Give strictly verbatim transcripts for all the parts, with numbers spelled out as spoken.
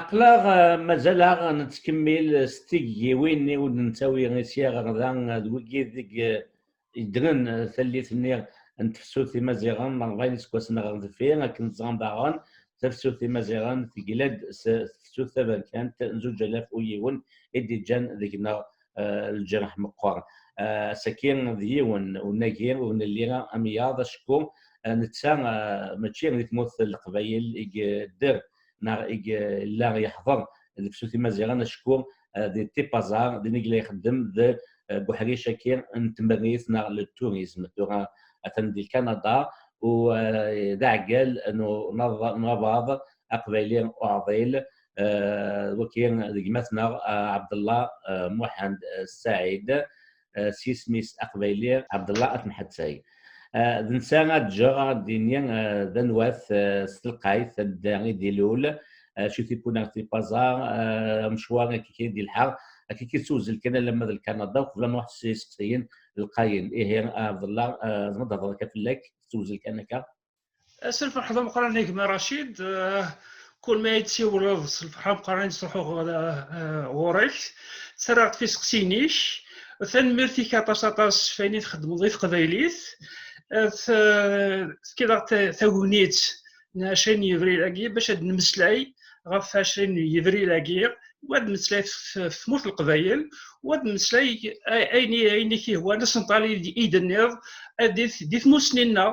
Aql-aɣ, eh, mazal-aɣ nettkemmil s tiggiwin i ur d-nettawi i sya ɣer da, eh, d wigi deg, eh, yeddren, eh, tallit-nni n tefsut imaziɣen n rebɛin iseggasen ɣer deffir, akken teẓram daɣen, tafsut imaziɣen tegla-d s tefsut taberkant n zuǧ alaf u yiwen i d-iǧǧan deg-neɣ, eh, lǧerḥ meqqer. Eh, ass-agi d yiwen unagi ur nelli ara amyaḍ, acku, eh, netta, eh, mačči di tmurt n Leqbayel i yedder neɣ i yella yeḥḍer deg tefsut imaziɣen, acku, eh, di Tipazaɣ, din i yella ixeddem d, eh, deg uḥric-agi n tmerrit neɣ le tourisme. Tura atan di Kanada, u, eh, d aɛeggal n unabaḍ aqbayli uɛḍil, eh, waki d gma-tneɣ, eh, Ɛebdellah, eh, Muḥend, eh, Saɛid, eh, s yisem-is aqbayli Ɛebdellah At Mḥatsay. Eh, d netta ad ǧǧeɣ ad d-yini, eh, d anwa-t, eh, s telqayt anda i d-ilul, eh, acu tiwwin ar Tipazaɣ, eh, amecwar akka i d-ilḥa, akka i d-tewzel kan alamma d Lkanada, uqbel ad nruḥ s iseqsiyen lqayen. Ihi, eh, Ɛebdellah, eh, zemreɣ ad hedreɣ akka fell-ak, tewzel kan akka? S lferḥ d ameqqran a gma Racid, eh, kul ma yi-d-tsiwleḍ s lferḥ ameqqran i ttruḥuɣ, eh, eh, ɣur-k, ttarraɣ-d f iseqsiyen-ik. Tanemmirt-ik aṭas, aṭas f wayen i txeddmeḍ i teqbaylit. Eh, t-, tefkiḍ-aɣ ta-, tagnit n ɛecrin n yebrir-agi bac ad d-nemmeslay ɣef ɛecrin n yebrir-agi, u ad d-nemmeslay f, f, f tmurt n Leqbayel, u ad d-nemmeslay ay-, ayen i, ayen i k-ihwan asenṭal i d-, i d-tenniḍ, eh, di, di tmussni-nneɣ,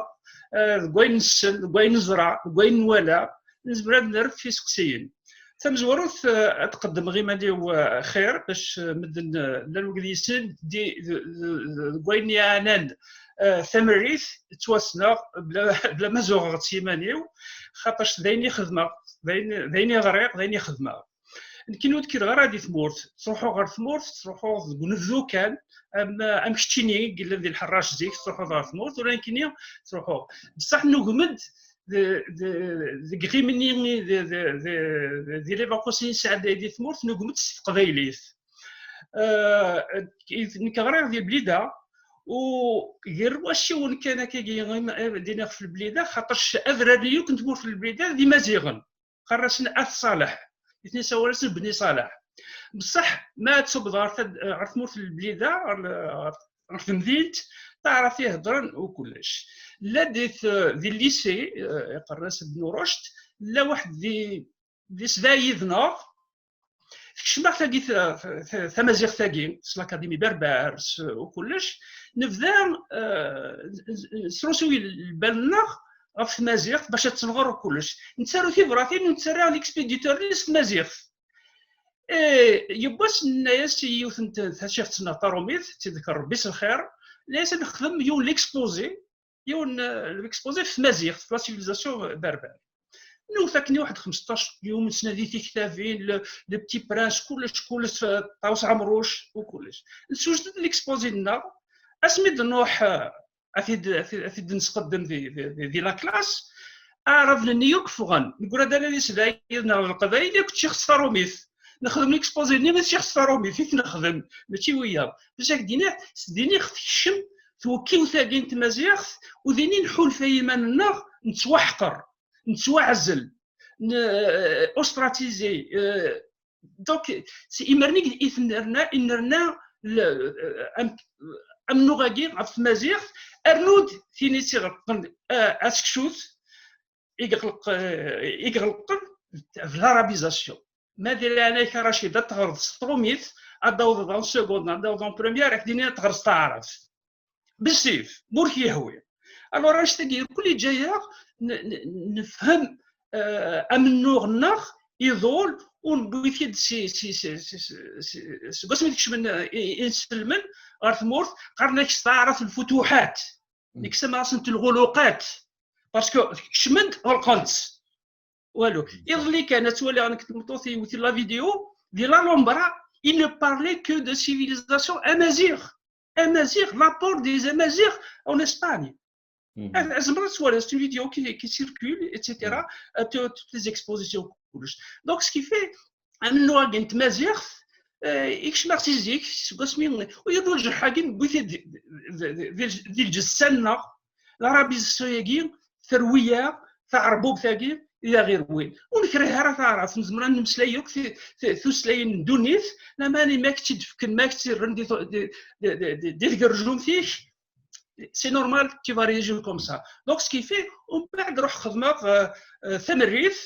eh, deg wayen nessen, deg wayen neẓra, deg wayen nwala, nezmer ad nerr f iseqsiyen. Tamezwarut, eh, ad qeddmeɣ iman-iw, eh, xir, bac, eh, medden, eh, llan wigad yessnen di, di, di, di, deg wayen yeɛnan, eh, tamerrit, ttwassneɣ bla, bla ma zuɣeɣ s yiman-iw, xaṭac d ayen i xedmeɣ, d ayen, d ayen i ɣriɣ, d ayen i xedmeɣ. Nekkini ur d-kkreɣ ara di tmurt, ttruḥuɣ ɣer tmurt, ttruḥuɣ deg unebdu kan, am, am keččini i yellan di lḥerrac zik, ttruḥuɣ ɣer tmurt, ula nekkini ttruḥuɣ. Bṣaḥ nugem-d de, de, deg yiɣimi-nni, de, de, de, de, di les vacances i nesɛedday di tmurt, nugem-d s teqbaylit. Eh, nekk ɣriɣ di Blida, u gar wacciwen kan akkagi, d-iniɣ f Lblida, xaṭerc adrar-nni yakk n tmurt n Lblida d Imaziɣen. Qqaren-asen At Ṣaleḥ, nitni sawalen-asen Bni Ṣaleḥ. Bṣaḥ, ma ad tṣubbeḍ ɣer tad-, ɣer tmurt n Lblida, ɣer, ɣer, ɣer temdint, taɛrabt i heddren u kullec. Llan di t-, di lycée, eh, iqqaren-as Bnu Rucd, llan waḥed di, di sebɛa yid-neɣ, tekcem-aɣ tagi t-, t-, tamaziɣt-agi, s l'Académie Berbère, s u kullec, nebda, eh, nesrusuy lbal-nneɣ ɣef tmaziɣt bac ad tenɣer u kullec. Nettaru tibratin u nettarra l'expéditeur-nni s tmaziɣt. Eh, yiwwas nenna-yas i yiwet n t-, taciɣt-nneɣ tarumit, tt-iḍker Rebbi s lxir, nenna-yas ad nexdem yiwen l'exposé, yiwen, eh, l'exposé f tmaziɣt, f la civilisation berbère. Newwet akken i waḥed xmesṭac yum, nettnadi tiktabin, le, le Petit Prince, kullec, kullec, eh, Ṭawes Ɛemruc, u kullec. Nessewjed-d l'exposé-nneɣ, asmi d-nruḥ, eh, ad t-id, ad t-id, ad t-id-nesqeddem di, di, di, di la classe, aɛraben-nni yakk ffɣen. Negra-d ala di sebɛa yid-neɣ Leqbayel akked tciɣet tarumit. Nexdem l'exposé-nni i tciɣet tarumit i t-nexdem, mačči wiyaḍ. Bac ad k-d-iniɣ, s din i ɣ-tekcem twekkiwt-agi n tmaziɣt, u din i nḥulfa iman-nneɣ nettwaḥqer, nettwaɛzel, n-, ostracisé, eh, Donc, s imren i, i t-nerna, i nerna le, am-, amennuɣ-agi ɣef tmaziɣt, rnu-d tin i tt-iɣelqen, eh, aseksut, i iɣelq-, eh, i iɣelqen d l'arabisation. Ma di leɛnaya-k a Racid, ad teɣreḍ s trumit, ad d-tawḍeḍ en seconde, ad d-tawḍeḍ en première, ad k-d-inin ad teɣreḍ s taɛrabt. Bessif, ma ur k-yehwi. Alors, annect-agi irkul yeǧǧa-yaɣ n-, n-, nefhem, eh, amennuɣ-nneɣ iḍul, u newwi-t-id si, si, si, si, si, si, seg wasmi d-kecmen, eh, i-, inselmen ɣer tmurt, qqaren-ak s taɛrabt lfutuḥat, nekk samaɣ-asent lɣuluqat, parce que kecmen-d, ɣelqen-tt. Walu. Iḍelli kan, ad twaliɣ nekk d tmeṭṭut-iw, di la vidéo, di l'Alhambra, il ne parlait que de civilisation amazigh. Amaziɣ, l'apport des Amaziɣ en Espagne. Mhm. Ad, tzemreḍ ad twaliḍ, c'est une vidéo qui, qui circule, et cetera. Mhm. Euh, tout-, toutes les expositions, kullec. Donc, ce qui fait, amennuɣ-agi n tmaziɣt, eh, ikcem-aɣ si zik, seg wasmi, u yernu lǧerḥ-agi, newwi-t-id di, di, di, di, di lǧessa-nneɣ, l'arabisation-agi, terwi-yaɣ, taɛerbubt-agi, i aɣ-irwin. Ur nekrih ara taɛrabt, nezmer ad nemmeslay akk ti- ti- tutlayin n ddunit, lameɛna ma k-tt-id-fken, ma k-tt-irren di tu- di- di- di- di- di tgerjumt-ik, c'est normal, tu vas réagir comme ça. Donc, ce qui fait, umbeɛd ruḥ xedmeɣ, euh, euh, tamerrit,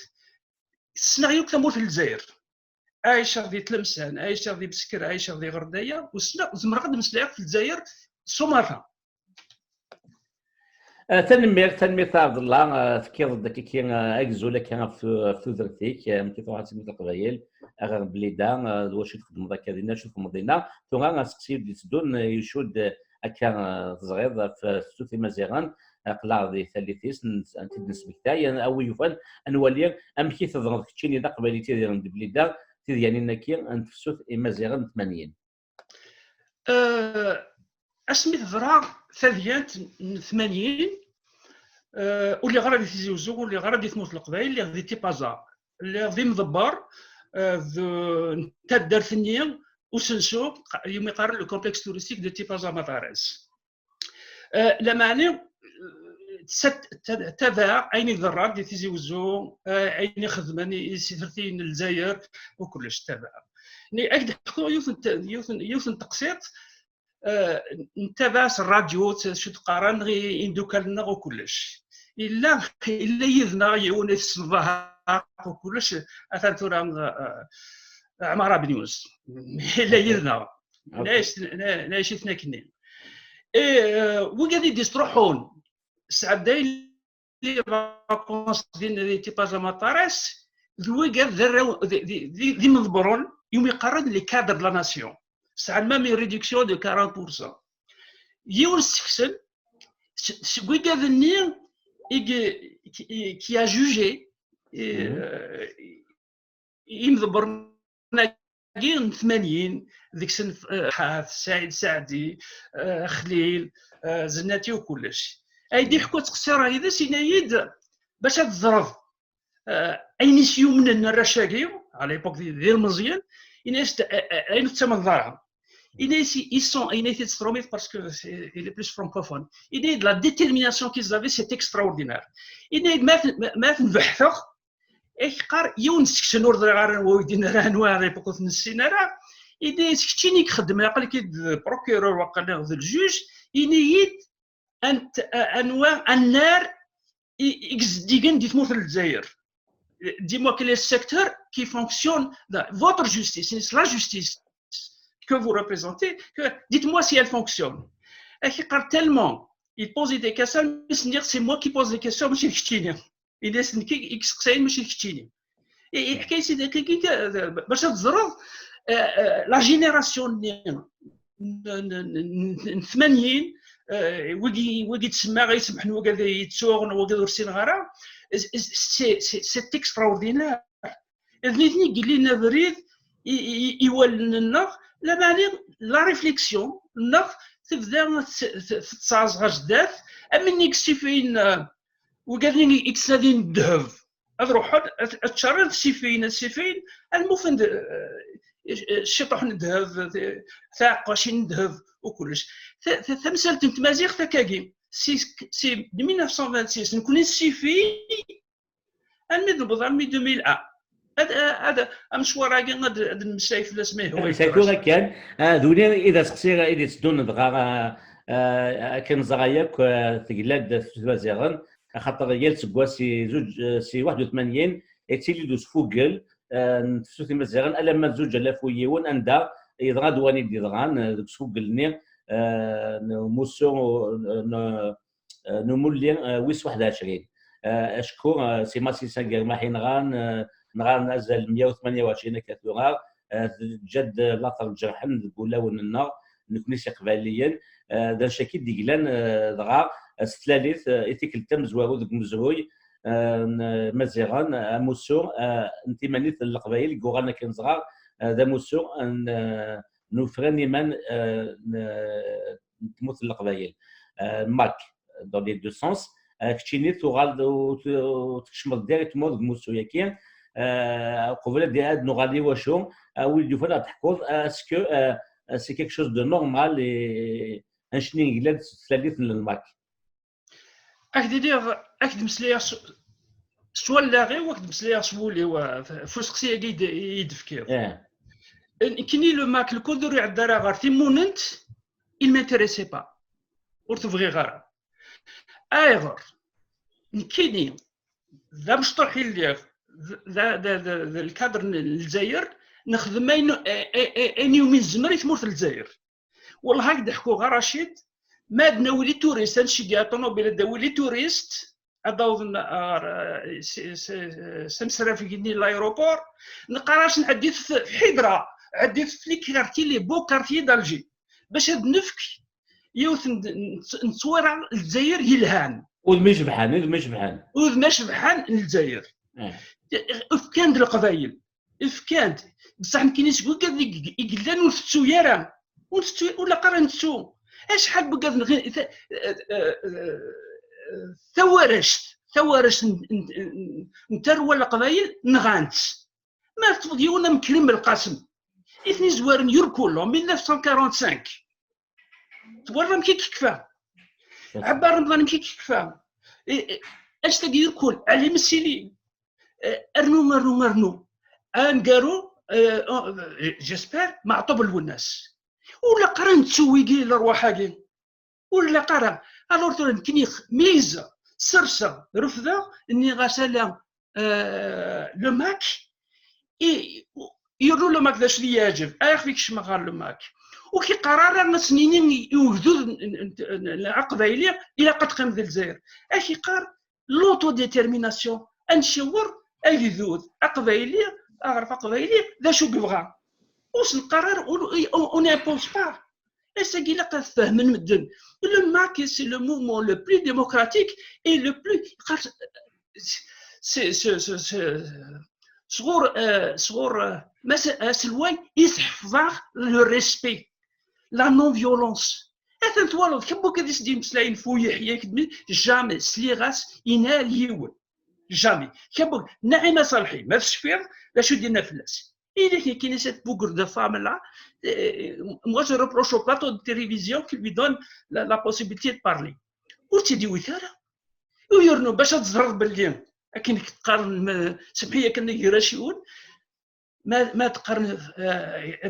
ssneɣ yakk tamurt n Lezzayer. Ɛiceɣ di Tlemsan, ɛiceɣ di Besker, ɛiceɣ di Ɣerdaya, u ssneɣ, zemreɣ ad d-meslayeɣ ɣef Lezzayer s umaḍal. Ah, tanemmirt, tanemmirt a Ɛebdellah, ah, tefkiḍ-d akkiki, ah, agzul akka ɣef tu- ɣef tudert-ik, ah, amek i truḥeḍ s Leqbayel, aɣer n Blida, ah, d wacu i txedmeḍ akka dinna, acu txedmeḍ dinna. Tura aseqsi i d-itteddun, ah, icudd, ah, akka, ah, teẓriḍ ɣef tefsut imaziɣen, aql-aɣ di tallit-is, n- n- t-id-nesmektay, a wi yufan, a nwali amek i teḍreḍ keččini d aqbayli tidiren di Blida, tidyanin-agi n tefsut imaziɣen n tmanyin. Euh, asmi teḍra tadyant n tmanyin, euh, ur lliɣ ara di Tizi Uzzu, ur lliɣ ara di tmurt n Leqbayel, lliɣ di Tipaza. Lliɣ d imḍebber, euh, d- n taddart-nni, usensu, qa- yumi qqaren le complexe touristique de Tipaza Matares. Euh, lameɛna, euh, tat- ta- tabaɛ ayen iḍerran di Tizi Uzzu, euh, ayen ixedmen i i tsertit n Lezzayer, u kullec tabaɛ. Ni ad d-ḥkuɣ yiwet n t- yiwet n- yiwet n teqsiṭ, eh, ntabaɛ s rradyu, t- acu d-qqaren i- imeddukal-nneɣ u kullec. Illa, illa yid-neɣ yiwen i tessneḍ, aha, u kullec, atan tura, eh, Ɛmar Abnius. Illa yid-neɣ. Nɛic-, nɛic-iten akkenni. Et, eh, wigad i d-istruḥun, sɛeddayen les vacances din di Tipaza Matares, d wigad d arraw, d- d- d- d imḍebbren, iwumi qqaren les cadres de la nation. Sɛan même une réduction de quarante pour cent. Yiwen seg-sen, s- seg wigad-nni i g- qui- qui a jugé, euh, imḍebbren-agi n tmanyin, deg-sen, eh, Ḥat, Saɛid Saɛdi, eh, Xlil, eh, Zennati u kullec. Ay d-iḥku ttqeṣṣireɣ yid-s, yenna-yi-d, bac ad teẓreḍ, eh, ayen i s-yumnen arrac-agi, à l'époque d d ilmeẓyen, yenna-yas-d, eh, eh, ayen ur tettamneḍ ara. Yenna-yas, ils sont, yenna-yi-t-id s trumit parce que c'est- il est plus francophone. Yenna-yi-d, la détermination qu'ils avaient, c'est extraordinaire. Yenna-yi-d, ma t- ma- ma ten-beḥteɣ, ak-qqar yiwen seg-sen, ur ẓriɣ ara anwa ur d-yenni ara, anwa ara, ur t-nessin ara. Ini-as, keččini i ixeddmen, aql-ik-id d procureur, waqila d ljuj, ini-yi-d ant- anwa annar i i izeddigen di tmurt n Lezzayer. Dis-moi quel est le secteur qui fonctionne dans votre justice, c'est la justice que vous représentez, que, dites-moi si elle fonctionne. Ak-qqar, tellement il pose des questions, mi s-nniɣ, c'est moi qui pose des questions, mačči d keččini. Ini-as, nekk i i yesseqsayen, mačči d keččini. I- Iḥka-yas-id akka, akka, bac ad teẓreḍ, eh, eh, la génération-nni n- n- n- n- n tmanyin, eh, wigi wigi d-semmaɣ, ay semḥen wigad ay yettuɣ, neɣ wigad ur ssineɣ ara, c'est- c'est c'est- c'est extraordinaire. D nitni i yellin abrid i- i- i- i wallen-nneɣ, lameɛna la réflexion-nneɣ tebda t- t- tettaẓ ɣer zdat, am win i yessifayen, eh, wigad-nni i yettnadin ddheb, ad ruḥen ad ad ččaren ad ssifayen, ad ssifayen, alma ufen-d, eh, ciṭuḥ n ddheb, ti- taɛeqqacin n ddheb u kullec. Ta- ta- Tamsalt n tmaziɣt akkagi, si si de mille neuf cent vingt-six, nekkni nessifay almi d-newweḍ, almi deux mille un. Ad, ad, amecwar-agi ad, ad nemmeslay fell-as ma yehwa. Tura kan, ah, d win i d aseqsi i d-itteddun dɣa, ah, ah, akken ẓra yakk, ah, tegla-d tmaziɣen, axaṭer yal seggas si zuǧ, ah, si waḥed u tmanyin, yettili-d usfugel, ah, n tefsut imaziɣen, alamma d zuǧ alaf u yiwen, anda yeḍra-d wayen i d-yeḍran, ah, deg usfugel-nni, ah, n umussu, n, eh, n umulli, eh, wis waḥed u ɛecrin. Eh, acku, eh, si Massi Saint-Germain i nɣan, eh, nɣan azal meyya u tmanya u ɛecrin akka tura, eh, teǧǧa-d later ǧerḥen deg wulawen-nneɣ, nekni s Iqbayliyen. Eh, d annect-agi i d-yeglan, eh, dɣa, eh, s tlalit, eh, i tikkelt tamezwarut deg umezruy, eh, n Maziɣen, amussu, eh, n timanit n Leqbayel, i yuɣalen akken ẓrar, eh, d amussu n, eh, n ufran iman, eh, n, n tmurt n Leqbayel, eh, mac, dans les deux sens. Eh, keččini tuɣal ur tkecmeḍ directement deg umussu-yaki. Eh, qbel ad ad nuɣal i wacu, eh, wid yufan ad teḥkuḍ, eh, est-ce que, eh, c'est quelque chose de normal et annect-nni yella-d s tlalit n lmac? Ak-d-iniɣ, ak-d-meslayeɣ s, s wallaɣ-iw, ad k-d-meslayeɣ s wul-iw, ɣef useqsi-agi i d-tefkiḍ. Nekkini, le MAK, lkud ur iɛedda ara ɣer timunent, il m'intéressait pas. Ur t-bɣiɣ ara. Ayɣer? Nekkini d amecṭuḥ i lliɣ, d lkadr n Lezzayer, nexdem ayen iwumi nezmer i tmurt n Lezzayer. Wellah, ad k-d-ḥkuɣ a Racid, ma ad nawi les touristes, ad nceggeɛ ṭunubil, ad d-nawi les touristes, ad awḍen ɣer s amsrafeg-nni n l'aéroport, neqqar-asen: ɛeddit ɣef Ḥidra, ɛeddit ɣef les quartiers, les beaux quartiers d'Alger, bac ad nefk yiwet n ttwira n Lezzayer yelhan. Udem icebḥen, udem icebḥen. Udem icebḥen n Lezzayer. Fkan-d Leqbayel. Fkan-d. Bṣaḥ nekkini seg wigad i yellan ur tettu ara. Ur tettu, ur ilaq ara nettu. Acḥal n wigad nɣi tawarect, tawarect n tarwa n Leqbayel nɣan-tt. Ma teṭṭfeḍ yiwen am Krim Belqasem, i ten-izwaren yirkul en mille neuf cent quarante-cinq. Twalaḍ amek i yekfa? Ɛebba Remḍan amek i yekfa? Anect-agi yirkul, Ɛli Messili. Rnu, rnu, rnu. Aneggaru, j'espère, Meɛṭub Lwennas. Ur ilaq ara nettu wigi lerwaḥ-agi. Ur ilaq ara. Alors tura nekkini, miz, serseɣ, refdeɣ, nniɣ-as ala, le MAK, yernu le MAK d acu i yeɛǧeb, ayɣef i kecmeɣ ɣer le MAK. Ur k-iqqar ara ad s-nini i ugdud aqbayli ilaq ad teqqimeḍ di Lezzayer. Ad k-iqqar l'autodétermination, ad nciwer agdud aqbayli, aɣref aqbayli, d acu i yebɣa. Ur s-neqqar ara, on n'impose pas. Ass-agi ilaq ad fehmen medden. Le MAK, c'est le mouvement le plus démocratique et le plus, sɣur, sɣur Mass Aselway i s-ḥefḍeɣ le respect, la non-violence. Atan twalaḍ, kemmuk ad is-d-imeslayen f uyeḥya, jamais sliɣ-as inal yiwen. Jamais. Kemmuk, Naɛima Salḥi, ma tecfiḍ d acu d-yenna fell-as? Il est qui cette bougre de femme-là, moi je reproche au plateau de télévision qui lui donne la possibilité de parler. Ur tt-id-iwit ara. U yernu bac ad teẓreḍ belli akken qqaren, semḥi akken, igraciwen, ma teqqaren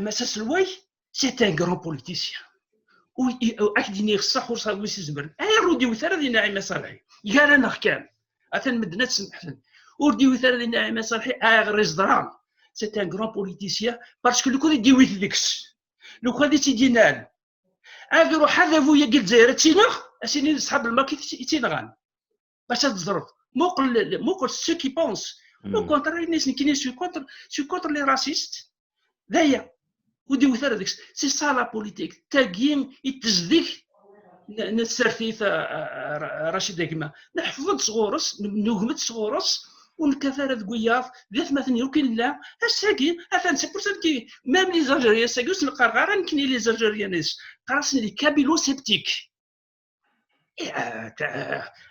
Mass Aselway, c'est un grand politicien. Ad k-d-iniɣ ṣṣeḥ ur sɛiɣ wi s-izemren. Ayɣer ur d-iwit ara di Naɛima Salḥi? Gar-aneɣ kan. Atan medden ad semmḥen. Ur d-iwit ara di Naɛima Salḥi, ayɣer i ẓḍra? C'est un grand politicien, parce que lukan i d-iwit deg-s, lukan i tt-id-inan, ad iruḥ adabu-agi Lezzayer ad tt-ineɣ, ad s-inin d ṣṣḥab lmak i tt-inɣan. Bac ad teẓreḍ. Muqel, muqel ce qui pense. Au contraire, ini-as nekkini, je suis contre, je suis contre les racistes. D aya. Ur d-iwit ara deg-s. C'est ça la politique. Tagi i d tezdeg n tsertit, Racid a gma. Neḥfeḍ-d sɣur-s, nugem-d sɣur-s, ur nekkat ara deg wiyaḍ, d atmaten-nni akk i nella. Ass-agi, atan, c'est pour ça que même les Algériens, ass-agi ur sen-qqareɣ ara nekkini les Algériens, qqareɣ-asen les Kabylo-sceptiques.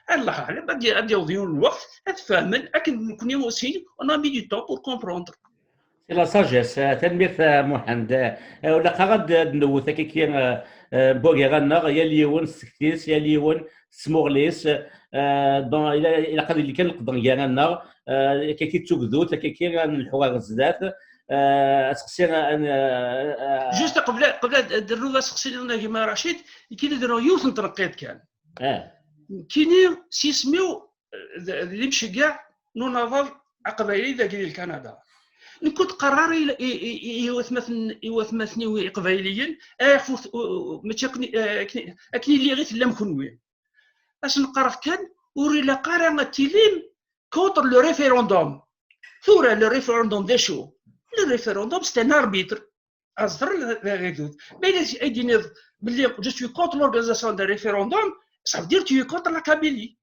Allah aɛlam, ad yaweḍ yiwen lweqt ad fehmen akken nekkni aussi, on a mis du temps pour comprendre. C'est la sagesse. Tanemmirt a Muḥend. Ilaq ad d-newwet akka-ki n wagir-nneɣ, yal yiwen s tekti-s, yal yiwen s tmuɣli-s. Ilaq ad yili kan leqder gar-aneɣ, akka-ki d tugdut, akka-ki ad nelḥu ɣer zdat. Aseqsi. Juste qbel, qbel ad d-ternuḍ aseqsi-nni a gma Racid, nekkini ad d-rnuɣ yiwet n tneqqiḍt kan. Nekkini s yisem-iw d imceggeɛ n unabaḍ aqbayli dagi di Lkanada. Nekk ur d-qqareɣ ara i watmaten-iw iqbayliyen, ayɣef mačči akken i lliɣ i tellam kenwi. Asen-qqareɣ kan, ur ilaq ara ad tilim contre le référendum. Tura, le référendum d acu? Le référendum, c'est un arbitre. Aẓeṭṭel d agdud. Ma yella ay d-tiniḍ belli je suis contre l'organisation d'un référendum, ça veut dire tu es contre la Kabylie.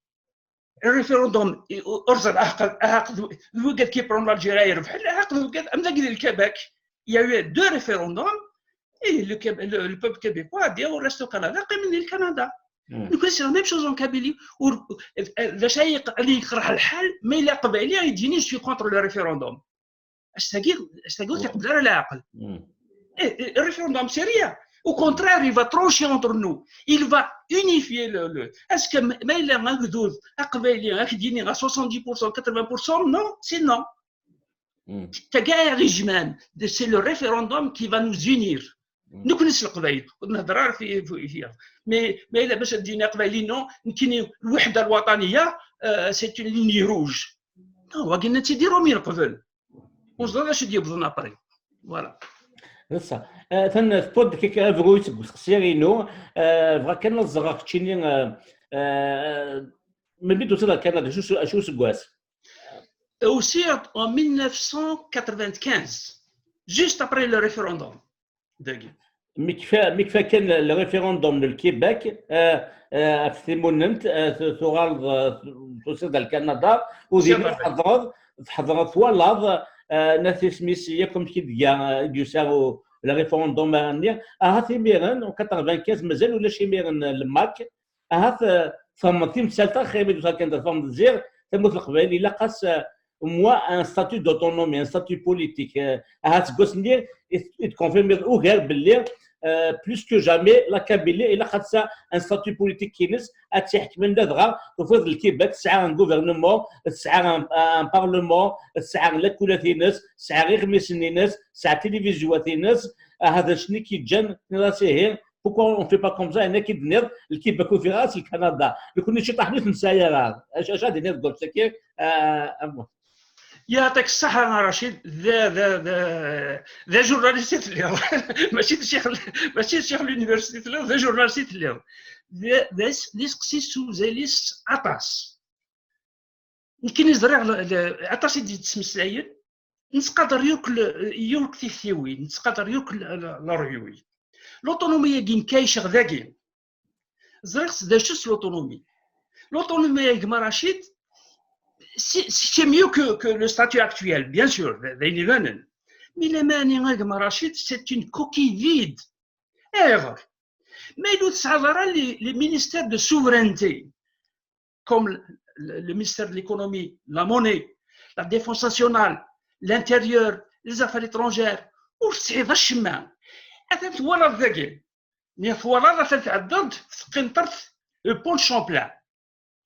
Le référendum, ur ẓer aḥeqq d wigad qui prend l'Algérie, yerbeḥ, aḥeqq d wigad am dagi di Lkabak. Il y a eu deux référendums et le, le, le peuple québécois a dit au reste au Canada, qqimen di Lkanada. Donc c'est la même chose en Kabylie. D acu ay yeqreḥ lḥal ma yella aqbayli ay d-yini je suis contre le référendum? Ass-agi, ass-agi ur t-iqebbel ara leɛqel. Le référendum, c'est rien. Au contraire, il va trancher entre nous. Il va unifier le, le... Est-ce que ma yella agdud aqbayli ad k-d-yini à soixante-dix pour cent, quatre-vingts pour cent? Non, c'est non. Tagi i ɣ-ijemɛen, c'est le référendum qui va nous unir. Nekkni s Leqbayel, ur nehder ara fi, fi, fi. Mais, mais la bac ad d-yini Aqbayli, non, nekkini الوحدة الوطنية, euh, c'est une ligne rouge. Non, wagi ad tt-id-irumin qbel. Ur ẓriɣ d acu d-yewwḍen après. Voilà. D ṣṣeḥ. Eh, atan tewweḍ-d kra abruy seg useqsi-inu. Eh, bɣiɣ kan ad ẓreɣ keččini, eh, eh, melmi d-tusiḍ ɣer Kanada, acu, acu useggas? Usiɣ-d en mille neuf cent quatre-vingt-quinze, juste après le référendum. Dagi. Mi kfa, mi kfa kan le, le référendum n Lkibek, eh, eh, ɣef timunent, eh, tu-, tuɣaleḍ, eh, tusiḍ-d ar Kanada, ur din tḥeḍreḍ, tḥeḍreḍ, twalaḍ, eh, nna tismis yakk amek i d-ga, eh, i d-yusa u-, le référendum-nni, ahat imiren, en quatre-vingt-quinze, mazal ulac imiren, eh, le MAK, ahat, eh, tfehmeḍ timsalt-a, xir mi d-tusa kan tfehmeḍ ziɣ, tamurt n Leqbayel, ilaq-as, eh, au moins un statut d'autonomie, un statut politique. Eh, ahat seg wass-nni i t-, i tkonfirmiḍ ugar belli, eh, plus que jamais, la Kabylie, ilaq ad tesɛa un statut politique-ines, ad tt-iḥekmen ladɣa, tufiḍ Lkibek tesɛa un gouvernement, tesɛa un, un parlement, tesɛa lakulat-ines, tesɛa iɣmisen-ines, tesɛa tilivizyuwat-ines, ahat d acu-nni k-yeǧǧan, tenniḍ-as ihi, pourquoi on fait pas comme ça, ayen akka i d-tenniḍ, Lkibek ufiɣ-as Lkanada. Nekkni ciṭaḥ ur t-nesɛi ara. Acu, acu ad d-tiniḍ deg wass-agi, eh, a Muḥ? Yeɛṭik ṣṣeḥḥa, a Racid, d, d, d, d ajurnalist i telliḍ. Mačči d ccix, mačči d ccix l'université i telliḍ, d ajurnalist i telliḍ. D, d as-, d iseqsi s uzal-is aṭas. Nekkini ẓriɣ le, le, aṭas i d-yettmeslayen, nettqadar yakk le, yakk tiktiwin, nettqadar yakk le, le, leryuy. L'autonomie-agi nekk ɛiceɣ dagi. Ẓriɣ d acu-tt l'autonomie. L'autonomie, a gma Racid, c'est, c'est mieux que, que le statut actuel, bien sûr, d, d ayen ibanen. Mais lamani, a gma Racid, c'est une coquille vide. Ayɣer? Ma yella ur tesɛiḍ ara les, les ministères de souveraineté, comme le, le, le ministère de l'économie, la monnaie, la défense nationale, l'intérieur, les affaires étrangères, ur tesɛiḍ acemma. Atan twalaḍ dagi. Niɣ twalaḍ atan tɛeddaḍ teqqinṭert, euh, Paul Champlain.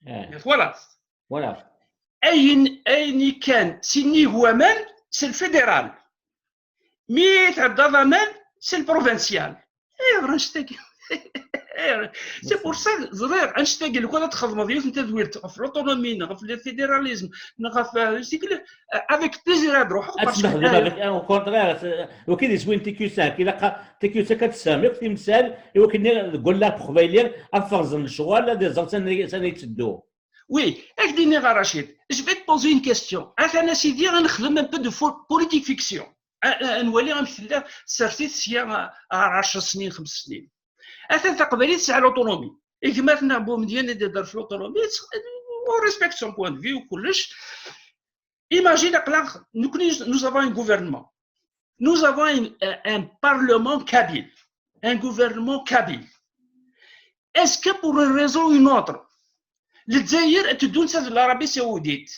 Eh. Niɣ twalaḍ. Voilà. Ayen, ayen yekkan s inig waman, c'est le fédéral. Mi tɛeddaḍ aman, c'est le provincial. Ayɣer annect-agi? C'est pour ça, ẓriɣ, annect-agi, lukan ad txedmeḍ yiwet n tadwilt ɣef l'autonomie, neɣ ɣef le fédéralisme, neɣ ɣef, euh, c'est que, euh, avec plaisir ad ruḥeɣ, ad parce que, tmehdeḍ euh, avec, au contraire, c'est, waki d iswi n T Q cinq, ilaq a-, T Q cinq ad tessefhem akk timsal, i wakken deg wallaɣ n Uqbayli ad ferẓen lecɣal, ad iẓer sani, sani yetteddu. Oui, ad k-d-iniɣ a Racid, je vais te poser une question. Atan a sidi ad nexdem un peu de fo-, politique fiction. A, a, ad nwali amek tella tsertit sya a, a ɛecr snin, xems snin. Atan taqbaylit tesɛa l'autonomie. Gma-tneɣ Bumedyen i d-ihder f l'autonomie, on respecte son point de vue u kullec. Imagine aql-aɣ, nekkni, nous avons un gouvernement. Nous avons un, un, un parlement kabyle. Un gouvernement kabyle. Est-ce que pour une raison ou une autre, Lezzayer ad teddu netta d l'Arabie Saoudite,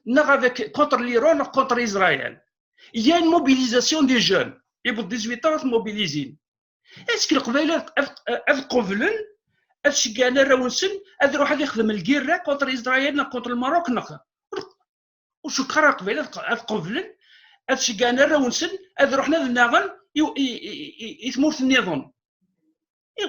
neɣ avec, contre l'Iran, neɣ contre Israël? Il y a une mobilisation des jeunes. Yewweḍ dix-huit ans ad mobilisin. Est-ce que Leqbayel ad, ad, ad qublen, ad ceggɛen arraw-nsen, ad ruḥ ad ixdem lgirra contre Israël neɣ contre le Maroc, neɣ? Ur, ur cukkeɣ ara Leqbayel ad, ad qublen, ad ceggɛen arraw-nsen, ad ruḥen ad nnaɣen i, i, i, i, i tmurt nniḍen.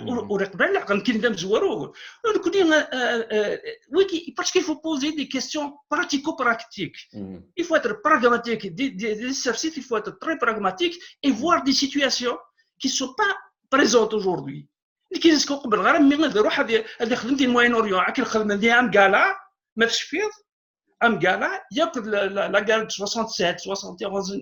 Ur, ur iqbal leɛqel, nekkini d amezwaru. Nekkni, euh, euh, euh, wigi, parce qu'il faut poser des questions pratico-pratiques. Il faut être pragmatique. Des, des, des exercices, il faut être très pragmatique et voir des situations qui sont pas présentes aujourd'hui. Nekkini ur qebbleɣ ara mmi ad iruḥ ad, ad ixdem di Moyen-Orient, akken xedmen di Amgala, ma tecfiḍ, Amgala, yakk la, la, la guerre de soixante-sept, soixante et onze.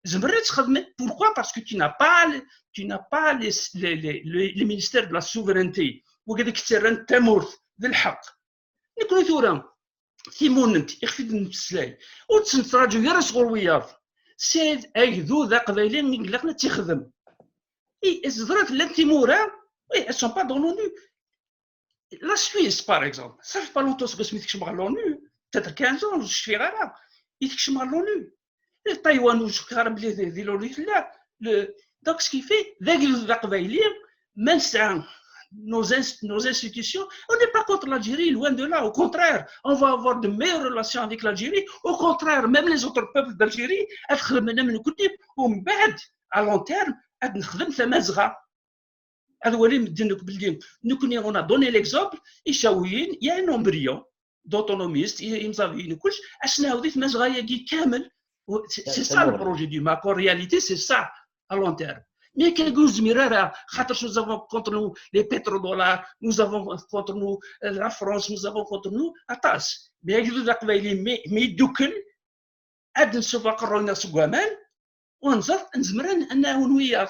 Zemren ad txedmen. Pourquoi? Parce que tu n'as pas, tu n'as pas les, les, les, les, les ministères de la souveraineté. Wigad i yettarran tamurt d lḥeqq. Nekkni tura, timunent, ixef i d-nettmeslay, ur tt-nettraǧu ara sɣur wiyaḍ. C'est agdud aqbayli i ilaqen ad tt-ixdem. I, ẓriɣ llant timura, oui, elles sont pas dans l'ONU. La Suisse, par exemple, ça fait pas longtemps seg wasmi tekcem ɣer l'ONU, peut-être quinze ans, ur cfiɣ ara, i tekcem ɣer l'ONU. Taïwan, ur cfiɣ ara belli di, di l'ONU tella. Le, Donc, ce qui fait, d agdud aqbayli, ma nesɛa nos, inst- nos institutions, on n'est pas contre l'Algérie, loin de là. Au contraire, on va avoir de meilleures relations avec l'Algérie. Au contraire, même les autres peuples d'Algérie, ad xedmen am nekkni, u mbeɛd, à long terme, ad nexdem tamazɣa. Ad walim medden akk belli nekkni, on a donné l'exemple, Icawiyen, il y a un embryon d'autonomistes, i- imẓabiyen u kullec, ad s-nɛawed i tmazɣa-agi kamel. C'est c'est ça le projet du MAK. En réalité, c'est ça, à long terme. Mais kagi ur zmir ara, xaṭer nous avons contre nous les pétrodollars, nous avons contre nous, euh, la France, nous avons contre nous aṭas. Mais agdud aqbayli, mi mi yeddukel, ad nsuff aqerruy-nneɣ seg waman, u nẓer nezmer ad n- ad nɛawen wiyaḍ.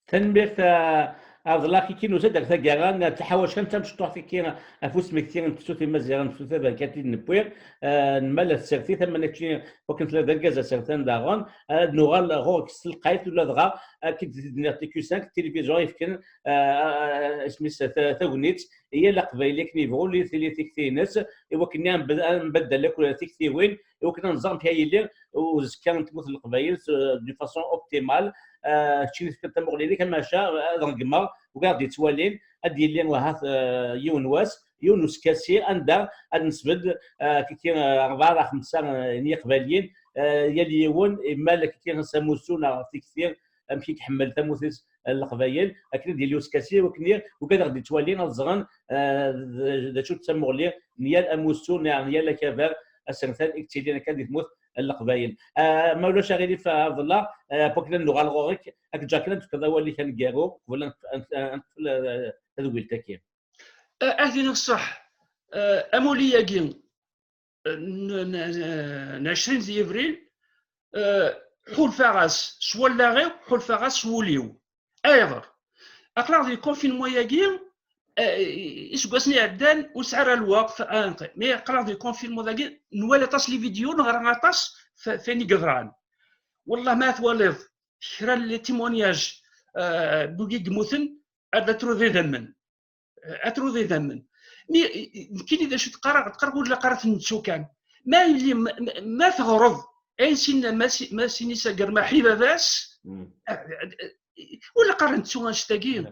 Tanemmirt a Ɛebdellah. Kiki nusa-d ar taggara, netḥawal kan d tamecṭuḥt kiki ɣef usmekti n tefsut imaziɣen, n tefsut taberkant i d-newwi, eh, nmal tsertit, ama nekki wakken tella d argaz asertan daɣen, ad nuɣal ɣur-k s telqayt, ula dɣa akken d-nniɣ T Q cinq, tilivizyu yefken, eh, isem-is ta- tagnit i yal aqbayli akken yebɣu li tili tikti-ines, i wakken ad nbed- ad nbaddal akk tiktiwin, i wakken ad nẓer amek ara yili uzekka n tmurt n Leqbayel s- d'une façon optimale. Ah, keččini tefkiḍ tamuɣli-inek, amaca ad ṛeggmeɣ wid aɣ-d-yettwalin ad d-yili ahat, ah, yiwen wass, yiwen uskasi anda ad nesbedd, ah, kiki, ah, rebɛa neɣ xemsa, ah, n yiqbayliyen, ah, yal yiwen imal kiki s amussu neɣ tikti, amek i iḥemmel tamurt-is n Leqbayel, akken ad d-yili uskasi, wakken i- wid aɣ-d-yettwalin ad ẓren, ah, d d acu d tamuɣli n yal amussu neɣ n yal akabar asertan i yettilin akka di tmurt n Leqbayel. Ah, ma ulac aɣilif a Ɛebdellah, ah, wakken ad nuɣal ɣur-k, ad k-ǧǧeɣ kan ad d-tefkeḍ awal-ik aneggaru qbel ad n- ad n- ad nqfel, ah, tadwilt-agi. Ah, ad iniɣ ṣṣeḥ, ah, amulli-agi, ah, n n- n ɛecrin di yebrir, ah, ḥulfaɣ-as s wallaɣ-iw, ḥulfaɣ-as s wul-iw. Ayɣer? Aql-aɣ di confinement-agi, ah, iseggasen iɛeddan ur nesɛi ara lweqt, ah, mais aql-aɣ di confinement dagi, nwala aṭas les vidéos, neɣra aṭas f- f ayen i yeḍran. Wallah ma twaliḍ kra n les témoignages, ah, n wigi yemmuten, ad truḍ idammen. Ah, ad truḍ idammen. Mi nekkini d acu d-qqareɣ, d-qqareɣ ur ilaq ara ad ten-nettu kan. Ma yili ma- ma- ma teɣreḍ ayen sinna ma si- ma sin-is agermaḥ i baba-s, ah, ah, ur ilaq ara nettu annect-agi.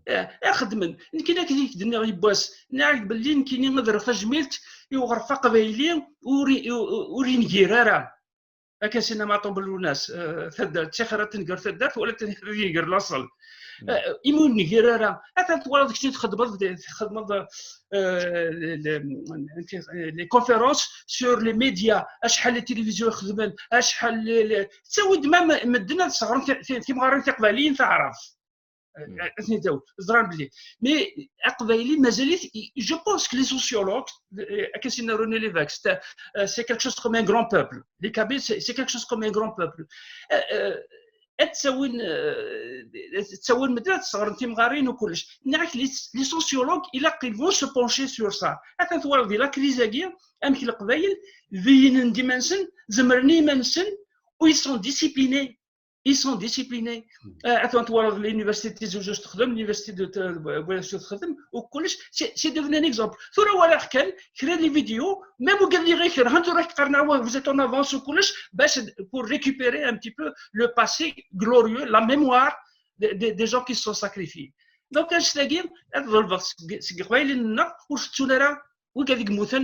Ah, xedmen. Nekkini akken i k-d-nniɣ yiwwas, nniɣ-ak belli nekkini ad rreɣ tajmilt i uɣref aqbayli ur i- ur ur yengir ara. Akka sinna Maṭub Lwennas, ah, taddart, ttixir ad tenger taddart wala ad tenger laṣel. Ah, imi ur yengir ara, atan twalaḍ keččini txedmeḍ, txedmeḍ, ah, les, les, les conférences sur les médias, acḥal les télévisions i xedmen, acḥal les, les, tettawi-d ma medden ad sɣren ti- ti- timɣarin tiqbayliyin taɛrabt. Ah, ad ten-id-tawi, ẓran belli. Mais aqbayli mazal-it, je pense que les sociologues, ah, akka sinna René Lévesque, c'est ah, c'est quelque chose comme un grand peuple. Les Kabyles, c'est c'est quelque chose comme un grand peuple. Ah, ah, ad ttawin, ah, ad ttawin medden ad sɣren timɣarin u kullec. Nniɣ-ak, les les sociologues, ilaq ils vont se pencher sur ça. Atan twalaḍ di la crise-agi, amek Leqbayel beyynen-d iman-nsen, zemren i iman-nsen, u ils sont disciplinés. Ils sont disciplinés. Ah, atan twalaḍ l'université Tizi Uzzu acu texdem, l'université de de Bouaké acu texdem, u kullec, c'est c'est devenu un exemple. Tura walaɣ kan kra les vidéos, même ugad-nni ɣer-i kerhen, tura ak-qqaren, ah, vous êtes en avance u kullec, bac pour récupérer un petit peu le passé glorieux, la mémoire des des des gens qui se sont sacrifiés. Donc annect-agi ad ḍelbeɣ seg seg Iqbayliyen-nneɣ ur tettun ara wigad i yemmuten,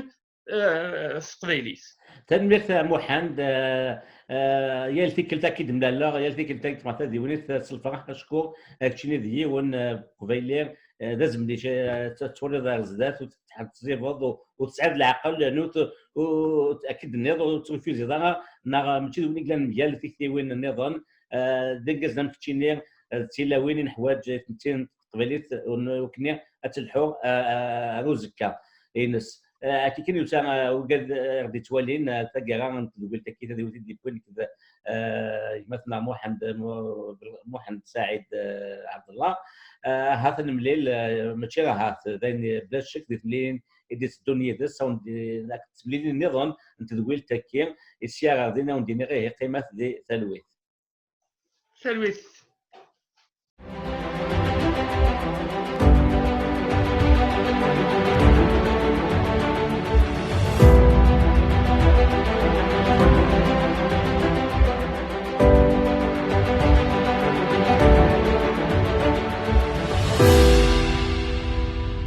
ah, s teqbaylit. Tanemmirt a Muḥend. Ah, ah, yal tikkelt akka i d-mlaleɣ, yal tikkelt akka i d-ṭṭmeɣ tadiwennit, ah, s lferḥ, acku, ah, keččini d yiwen, ah, n Uqbayli, ah, d azemlic, ah, t- twaliḍ ar zdat, ur tettḥezzibeḍ, ur ur tesɛiḍ leɛqel, yernu ur t- ur- akka i d-tenniḍ, ur tettrufiziḍ ara, neɣ, ah, mačči d win i yellan mgal tiktiwin nniḍen. Ah, d argaz am keččini, ah, d tilawin i neḥwaǧ, ah, n teqbaylit, ur n- ur kni ad telḥu, ah, ah, ar uzekka ines. Ah, akken kan yusa, ah, ugad, ah, ɣ-d-yettwalin, ah, taggara n tedwilt-agi, tadwilt i d-yewwin nekk d, ah, gma-tneɣ Muḥend, Mu- Muḥend Saɛid, ah, Ɛebdellah. Ah, ahat ad nemlil, ah, mačči ahat, d ayen bla ccek di temlilin i d-iteddun yid-s, awen-d-, akked temlilin nniḍen n tedwilt-agi, i sya ɣer din awen-d-iniɣ ihi qqimet di talwit. Talwit.